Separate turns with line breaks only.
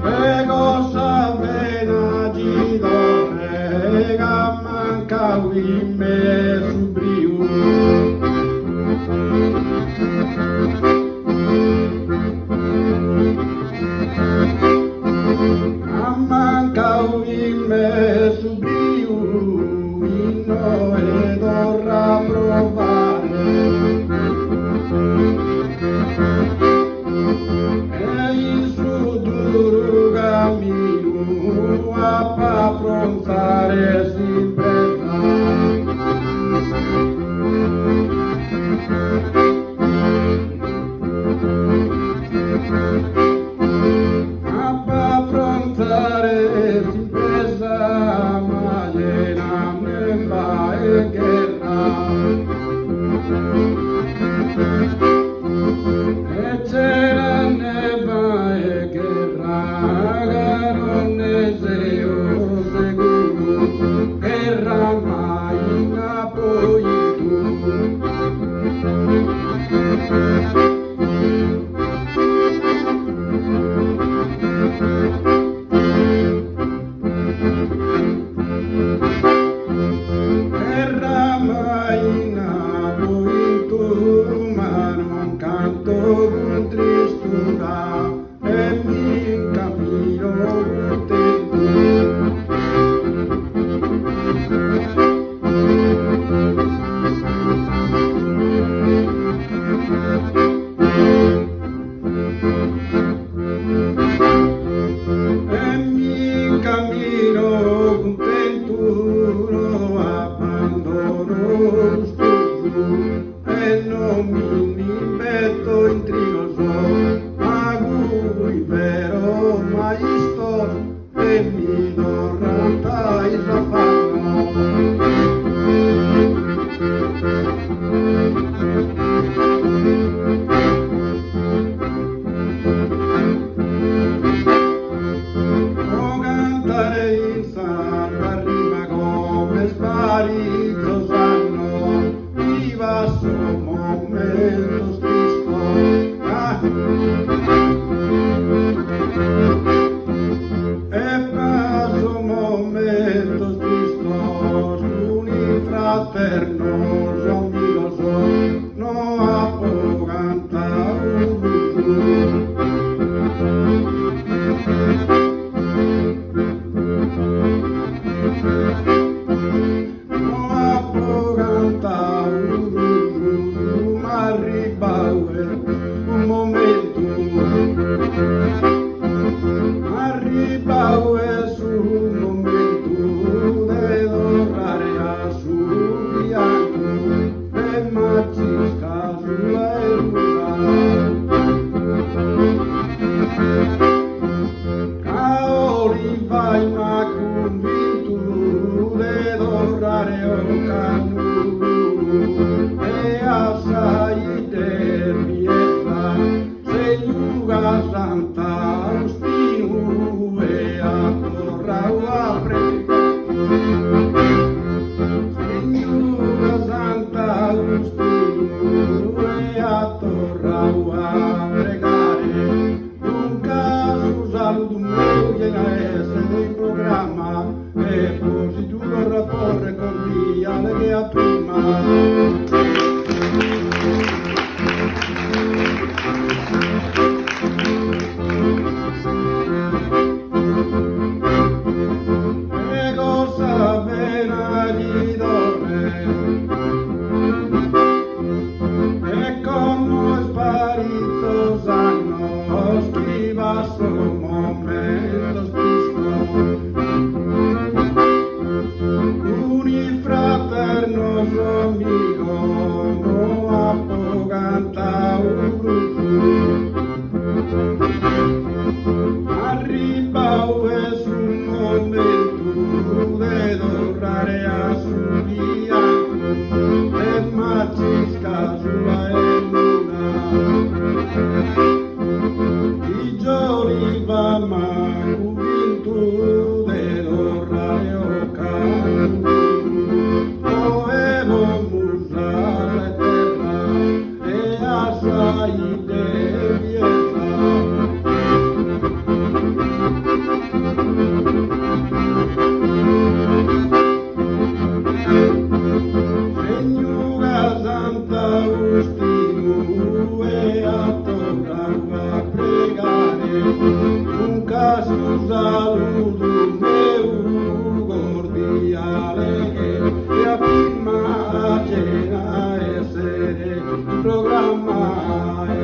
Ego sa vena chi torre ca mancau in me su briu. Ca mancau in me su briu innoe torra a provare. E in su duru caminu ap'afrontare s'impresa. Ap'afrontare s'impresa ma chena ne faer gherra. E chena ne faer gherra ca non ne seo seguru, gherra mai n'apo 'intu. Gherra mai n'apo 'intu ma non canto cun tristura e m'incammino cuntentu. E m'incammino cuntentu no abbandono custu usu e no mi nd'imbeto intrigos ma cun veros maistos e mi torrant is afannos. Pro cantare in santa rima como est paritzos annos chi passo momentos tristos E passo momentos tristos cun is fraternos amigos no apo cantau prus. No apo cantau prus ma arribau est su momentu Arribau est su momentu de torrare a su fiancu de Macisca sua e nuda. Ca Olivai m'at cunvintu de torrare ocannu puru e a sa 'idda 'e Bieza Seiuga Sant'Austinu e at torrau a pregare. Seiuga Sant'Austinu e at torrau a pregare. Duncas su saludu meu chena essere in programma e bos ddu torro a porrer cordiale che a prima. Ego sa vena chi torre E como est paritzos annos chi passo momentos tristos Cun is fraternos amigos no apo cantau prus. Arribau est su momentu de torrare a su fiancu de Macisca sua e Luna. Chi Oliva m'at cunvintu de torrare ocannu puru oe po musare terra e a sa 'idda 'e Bieza. Su saludu meu cordiale e a prima cena essere in programma.